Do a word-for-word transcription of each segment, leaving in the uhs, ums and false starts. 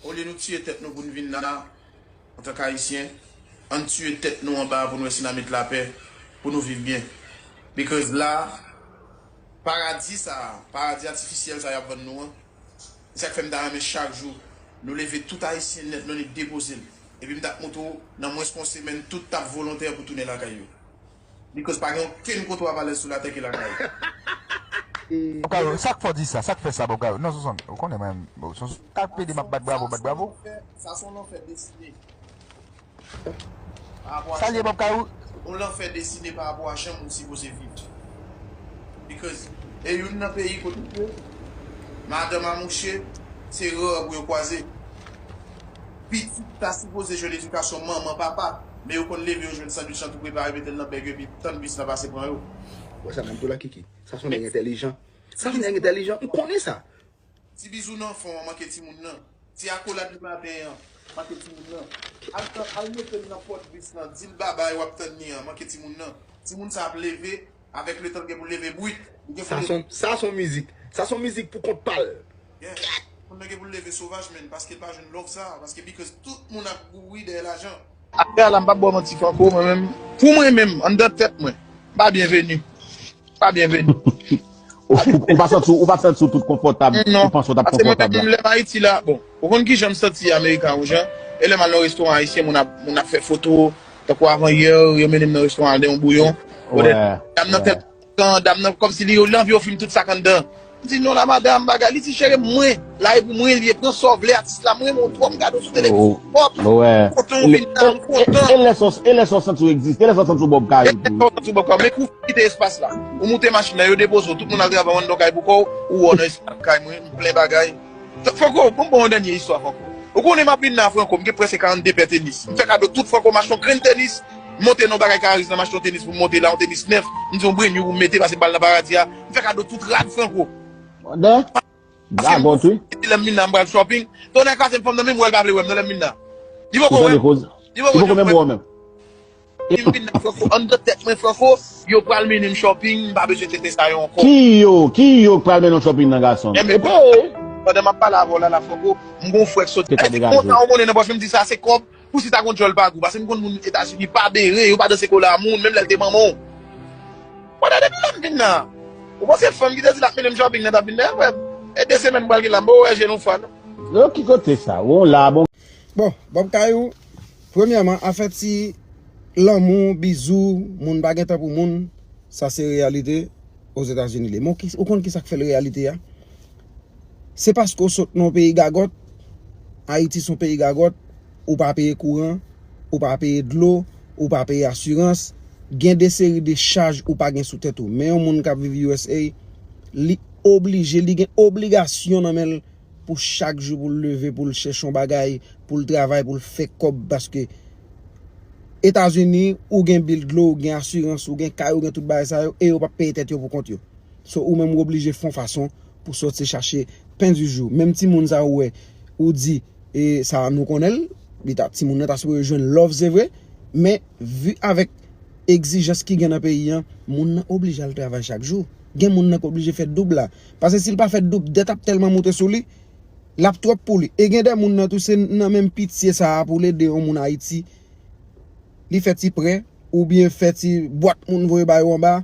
Olye nou tiye tèt nou pou n vin la, antanke Ayisyen, ann tiye tèt nou anba pou n wè si n a met lapè, pou nou viv byen. Because la, paradi sa a, paradi atifisyèl sa y ap vann nou an, se sa k fè m ta renmen chak jou, nou leve tout Ayisyen nèt, nou annik depoze l. Epi m t ap montre w, nan mwens ke yon semèn, tout t ap volontè pou tounen lakay yo. Because pa gen okenn kote w ap alèz sou latè ke lakay. Bob Kayou, sa k fè w di sa? Sa k fè sa, Bob Kayou? Non, Sonson, ou konnen mwen, bon, Sonson, ta pede m ap bat bravo, bat bravo. Sa se yon lanfè desine. Salye Bob Kayou. Yon lanfè desine pa rapò a jan moun sipoze viv. Because e youn nan peyi kote ke madanm a mouche, se rè pou yo kwaze. Pitit ta sipoze jwenn edikasyon manman, papa, men yo konn leve yo jwenn sandwich lan tou prepare, mete l nan bèg yo, epi tann bis lan pase pran yo. Wè sa menm tou la, Kiki. Sa se yon nèg entèlijan. Sa se yon nèg entèlijan. M konnen sa. Ti bizou nan fon an manke timoun nan. Ti akolad li maten an manke timoun nan. Al, al mete l nan pòt bis lan, di l babay w ap tann li an, manke timoun nan. Timoun sa ap leve, avèk letan l gen pou l leve bwit. Li gen pou l Sa se yon, sa se yon mizik. Sa se yon mizik pou kont pa l. Yeah. Moun nan gen pou l leve sovaj, menn, paske l pa jwenn love sa, paske because tout moun ap kouri dèyè lajan. Afè a la, m p ap ba w manti, Franco, mwen menm, pou mwen menm, anndan tèt mwen, m pa byenveni. M pa byenveni. Ou, ou, ou pa santi w, ou pa santi w tout konfòtab, Non. Ou panse w t ap Paske mwen konfòtab menm, la. Lè m Ayiti la, bon, ou konn ki jan m santi Amerika, ou jan, e lè m al nan restoran ayisyen, moun ap, moun ap fè foto, tankou avan yè, yo mennen m nan restoran al de yon bouyon. Wè, Dam nan wè. tèl kan, dam nan kòmsi li, li anvi ofri m tout sa k anndan. M di non la madanm, bagay, li di chere mwen, la e pou mwen li ye, pran sa w vle, atis la, mwen renmen w twò, m gade w sou telefòn, pòp, Wè. kontan w vin la, m kontan. E lè sa, e lè sa w santi w egziste, e lè sa w santi w Bob Kayou tou. Kontan sou bòkò, men kou kite espas la. Ou moute machin nan, yo depoze w, tout moun al travay anndan kay pou kò w, ou wè w nan espas kay mwen, m plen bagay. Franco, bon, bon, yon dènye istwa, Franco. Ou konnen m ap vin la, Franco, m gen prèske karannde pè tenis. M fè kado tout Franco, m achte yon grenn tenis, m monte nan bagay Kariz nan, m achte yon tenis pou m monte la, yon tenis nèf, m di yon brand new pou m mete, pase m pral nan paradi a. M fè kado tout rad Franco. Dagòt, wi. Di lè m vin la, m pral shopping. Tonnè kraze m, fanm nan menm wè l pa vle wè m nan lè m vin la. Li Ou poko wè tande m. koze? Li Ou poko menm wè w menm. Li vin la, Franco, anndan tèt mwen, Franco, yo pral mennen m shopping, m pa bezwen tete sa yo ankò. Ki yo? Ki yo k pral mennen w shopping nan, gason? Enben, Epa! Pandan m ap pale avè w la, la, Franco, m gon frè k sot. Se ka Epi degaje. Kontan ou konnen nan pòch mwen, m di sa se kòb, pou si ta gon djòl pa gou. Pase m konn moun Etazini pa bere, yo pa danse kola moun, menm lè l te manman w. Pandan depi lè m vin la. Ou panse fanm ki te di l ap mennen m shopping nan t ap vin dèyè frè m? E de semèn m pral gen la, m poko wè je l yon fwa, non. Yo, ki kote sa? Ou la, bon. Bon, Bob Kayou, premyèman, afè ti lanmou, bizou, moun pa gen tan pou moun, sa se reyalite Ozetazini li ye. Men ou ki- ou konn ki sa k fè l reyalite a? Se paske w sot nan yon peyi gagòt, Ayiti se yon peyi gagòt, ou pa peye kouran, ou pa peye dlo, ou pa peye asirans, gen de seri de chaj ou pa gen sou tèt ou. Men yon moun k ap viv U S A, li oblije, li gen obligasyon nan men l pou chak jou pou l leve, pou l chèche yon bagay, pou l travay, pou l fè kòb, paske Etazini, ou gen bil dlo, ou gen asirans, ou gen kay, ou gen tout bagay sa yo, e yo p ap peye tèt yo pou kont yo. So, ou menm ou oblije fè yon fason pou sòti chache pen di jou. Menm timoun sa ou wè, ou di, e sa nou konnen l, li ta, timoun nan ta sipoze jwenn love, se vre, men vi avèk egzijans ki gen nan peyi an, moun nan oblije al travay chak jou. Gen moun nan k oblije fè doub la. Paske si l pa fè doub, dèt ap tèlman moute sou li, l ap twòp pou li. E gen de moun nan tou, se nan menm pitye sa a pou l ede yon moun Ayiti, li fè ti prè, oubyen fè ti bwat moun voye ba yo anba.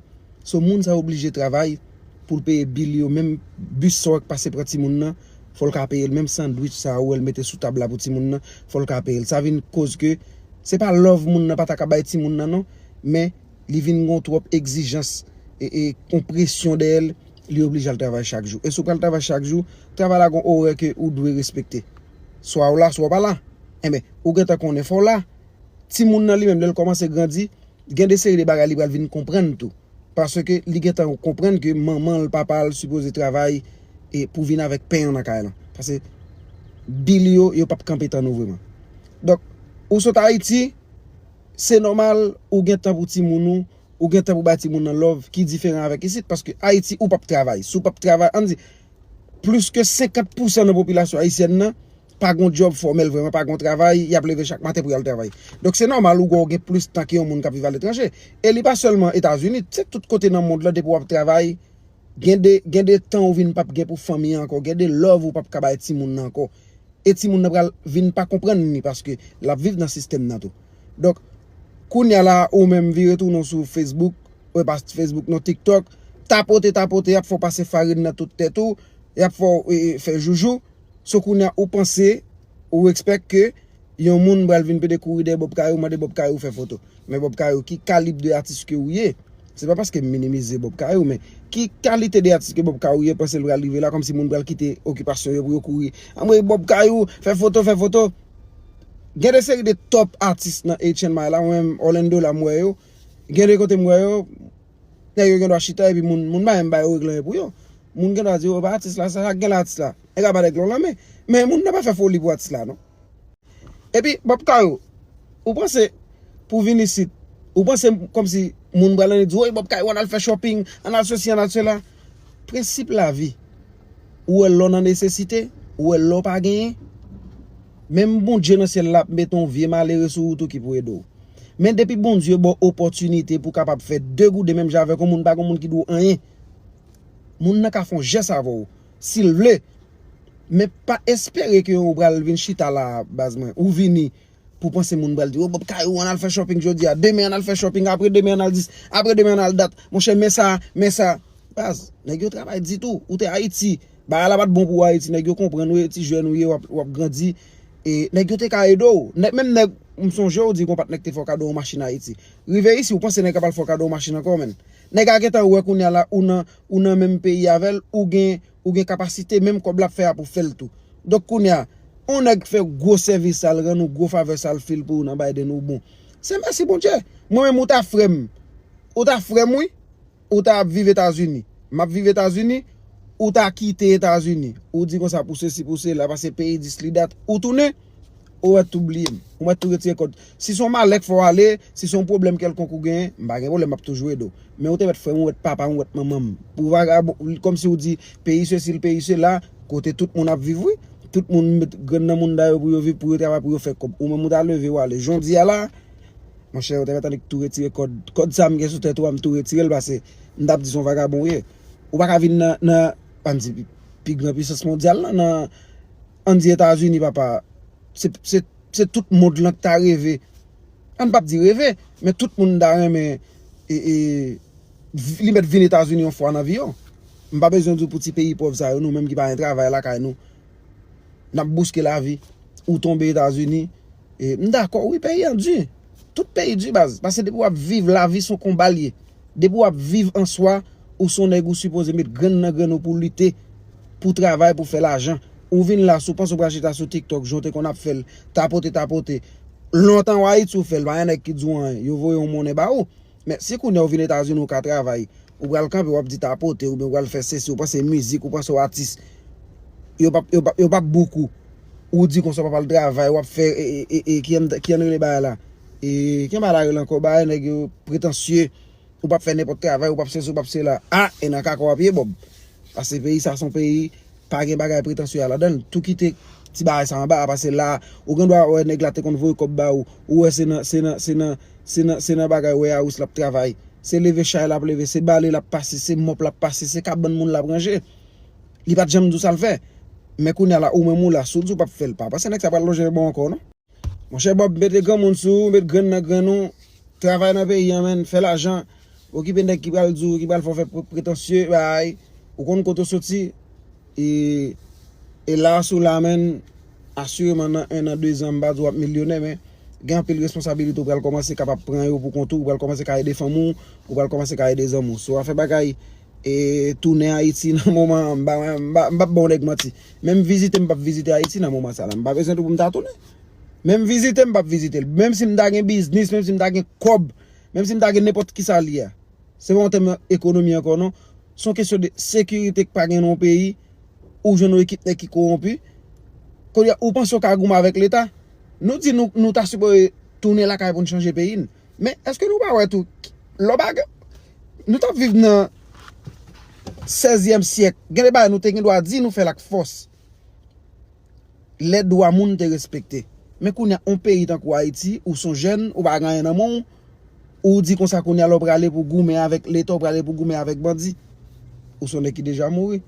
So, moun sa oblije travay pou l peye bil yo, menm bis sa w k pase pran timoun nan, fò l ka peye l, menm sandwich sa ou wè l mete sou tab la pou timoun nan, fò l ka peye l. Sa vin koz ke se pa love moun nan pa ta ka bay timoun nan non, men li vin gon twòp egzijans e, e gon presyon dèyè l, li oblije al travay chak jou. E si w pral travay chak jou, travay la gon orè ke ou dwe respekte. Swa w la, swa w pa la. Enben, ou gentan konnen fò w la. Timoun nan li menm, lè l kòmanse grandi, gen de seri de bagay li pral vin konprann tou. Paske li gentan konprann ke manman l, papa l sipoze travay e pou vin avèk pen an nan kay lan. Paske bil yo, yo p ap kanpe tann ou vreman. Donk, ou sot Ayiti, se nòmal, ou gen tan pou timoun ou, ou gen tan pou bay timoun nan love ki diferan avèk isit. Paske Ayiti, ou p ap travay. Si w p ap travay, ann di, plis ke senkant pousan nan popilasyon ayisyèn nan pa gon djòb fòmèl vreman, pa gon travay, y ap leve chak maten pou y al travay. Donk, se nòmal ou gen plis tan ke yon moun k ap viv aletranje. E li pa sèlman Etazini, se tout kote nan mond lan, depi w ap travay, gen de, gen de tan ou vin p ap gen pou fanmi an ankò, gen de love ou p ap ka bay timoun nan ankò. E timoun nan pral vin pa konprann li, paske l ap viv nan sistèm nan tou. Donk, kounye a la, ou menm vire tounen w sou Facebook, ou pa Facebook, non, TikTok, tapote, tapote, y ap fè w pase farin nan tout tèt ou, y ap fè w, e, e, fè joujou. So kounye a, ou panse, ou expect ke yon moun pral vin pede kouri dèyè Bob Kayou, mande Bob Kayou fè foto. Men Bob Kayou, ki kalib de atis ke ou ye? Se pa paske m minimize Bob Kayou, men ki kalite de atis ke Bob Kayou ye, panse l pral rive la, kòmsi moun pral kite okipasyon yo pou yo kouri. Anmwey, Bob Kayou, fè foto, fè foto. Gen de seri de top atis nan H N M I la, mwen menm, Orlando la, m wè yo. Gen de kote m wè yo, nèg yo gen dwa chita, epi moun, moun pa menm ba yo regle anyen pou yo. Moun gen dwa di, "O, ba atis la, sa, sa gen la atis la." Nèg la ba nèg lan lanmen. Men moun nan pa fè foli pou atis la, non. Epi, Bob Kayou, ou panse pou vin isit, ou panse kòmsi moun pral annik di, "Woy, Bob Kayou, ann al fè shopping, ann al sesi, ann al sela." Prensip lavi, ou wè lè w nan nesesite, ou wè lè w pa genyen, menm Bondye nan syèl la ap mete yon vye malere sou wout ou ki pou ede w. Men depi Bondye ba w opòtinite pou w kapab fè de gouden menm jan avèk yon moun, pa gen moun ki dwe w anyen. Moun nan ka fè yon jès avè w, si l vle. Men pa espere ke ou pral vin chita la, baz mwen. Ou vini pou panse moun pral di, "O, Bob Kayou, ann al fè shopping jodi a. Demen, ann al fè shopping. Apre demen, ann al dis. Apre demen, ann al dat. Monchè, men sa, men sa." Baz, nèg yo travay ditou. Ou te Ayiti. Bagay la pa t bon pou Ayiti. Nèg yo konprann ou, e ti jèn ou ye, w ap, w ap grandi. E nèg yo te ka ede w. Nèg, menm nèg, m sonje w di gon patnè k te fè w kado yon machin Ayiti. Rive isi, ou panse nèg la pral fè w kado yon machin ankò, menn. Nèg la gentan wè kounye a la, ou nan, ou nan menm peyi avè l, ou gen, ou gen kapasite, menm kòb l ap fè a pou fè l tou. Donk kounye a, yon nèg fè gwo sèvis sa l rann ou, gwo favè sa l fè l pou ou nan Biden, ou bon. Se mèsi Bondye. Mwen menm, ou ta frè m. Ou ta frè m, wi. Ou ta ap viv Etazini. M ap viv Etazini. Ou ta kite Etazini. Ou di konsa pou sesi, pou sela, paske peyi dis li dat. Ou tounen, ou mèt tou bliye m. Ou mèt tou retire kòd. Si se yon malè k fè w ale, si se yon pwoblèm kèlkonk ou genyen, m pa gen pwoblèm, m ap toujou ede w. Men ou te mèt frè m, ou mèt papa m, ou mèt manman m. Pou vagabon, kòmsi ou di, peyi sesi, peyi sela, kote tout moun ap viv, wi. Tout moun met grenn nan mounda yo pou yo viv, pou yo travay, pou yo fè kòb. Ou menm ou ta leve, ou ale. Jodi a la, monchè, ou te mèt annik tou retire kòd. Kòd sa m gen sou tèt ou a, m tou retire l, paske m t ap di se yon vagabon ou ye. Ou pa ka vin nan, nan, ann di, pi, pi gran pisans mondyal lan, nan, ann di Etazini, papa. Se, se, se tout mond lan k ta reve. Ann p ap di reve, men tout moun ta renmen, e, e, vi-, li mèt vin Etazini yon fwa nan vi yo. M pa bezwen di w pou ti peyi pòv sa yo, nou menm ki pa gen travay lakay nou. N ap bouske lavi. Ou tonbe Etazini. E, m dakò, wi, peyi an di. Tout peyi di, baz. Paske depi w ap viv, lavi se yon konba l ye. Depi w ap viv an swa, ou se yon nèg ou sipoze met grenn nan grenn ou pou lite, pou travay, pou fè lajan. Ou vin la, si w panse w pral chita sou TikTok, jan w te konn ap fè l, tapote, tapote. Lontan w Ayiti ou fè l, pa gen nèg ki di w anyen. Yo voye yon monnen ba ou. Men si kounye a ou vin Etazini, ou ka travay, ou pral kanpe, w ap di tapote, oubyen ou pral fè sesi, ou panse mizik, ou panse w atis. Yo p ap, yo p ap, yo p ap bouk ou. Ou di konsa w p ap al travay, w ap fè, e, e, e, e, ki an, ki an rele bagay la? E, ki an bagay la rele ankò? Bagay nèg yo pretansye. Ou p ap fè nenpòt travay, ou p ap sesi, ou p ap sela. A, e nan kaka w ap ye, Bob. Paske peyi sa se yon peyi pa gen bagay pretansye a ladan l. Tou kite ti bagay sa anba a, paske la, ou gen dwa wè nèg la te konn voye kòb ba ou. Ou wè se nan, se nan, se nan, se nan, se nan bagay warehouse l ap travay. Se leve chay l ap leve, se bale l ap pase, se mòp l ap pase, se kabann moun l ap ranje. Li pa t janm di w sa l fè. Men kounye a la, ou menm ou la, si w di w p ap fè l, pa panse nèg sa pral lonje men ba w ankò, non. Monchè Bob, mete granmoun sou ou, met grenn nan grenn ou, travay nan peyi an, menn, fè lajan, okipe nèg ki pral di w, ki pral fè w fè pre-, pretansye, bay, ou konn kote w soti, e, e la, si w la, menn, asireman nan en an, de zan, m pa di w ap milyonè, men gen anpil responsabilite ou pral kòmanse kapab pran yo pou kont ou, ou pral kòmanse ka ede fanmi w, ou pral kòmanse ka ede zanmi w. Si w ap fè bagay, e, tounen Ayiti nan moman an, m pa, m pa, m p ap ba w nèg manti. Menm vizite, m p ap vizite Ayiti nan moman sa la. M pa bezwen tou pou m ta tounen. Menm vizite, m p ap vizite l. Menm si m ta gen biznis, menm si m ta gen kòb, menm si m ta gen nenpòt ki sa l ye a. Se pa yon tèm ekonomi ankò, non. Se yon kesyon de sekirite k pa gen nan yon peyi. Ou jwenn yon ekip nèg ki kowonpi. Kounye a, ou panse w ka goumen avèk Leta? Nou di nou, nou ta sipoze tounen lakay pou n chanje peyi n. Men, èske nou pa wè tou, lè w pa gen, nou t ap viv nan sèzyèm syèk. Gen de bagay nou te gen dwa di, nou fè l ak fòs. Lè dwa moun te respekte. Men kounye a, yon peyi tankou Ayiti, ou se yon jèn, ou pa gen anyen nan men w, ou di konsa kounye a lè w prale pou goumen avèk Leta, w prale pou goumen avèk bandi. Ou se yon nèg ki deja mouri.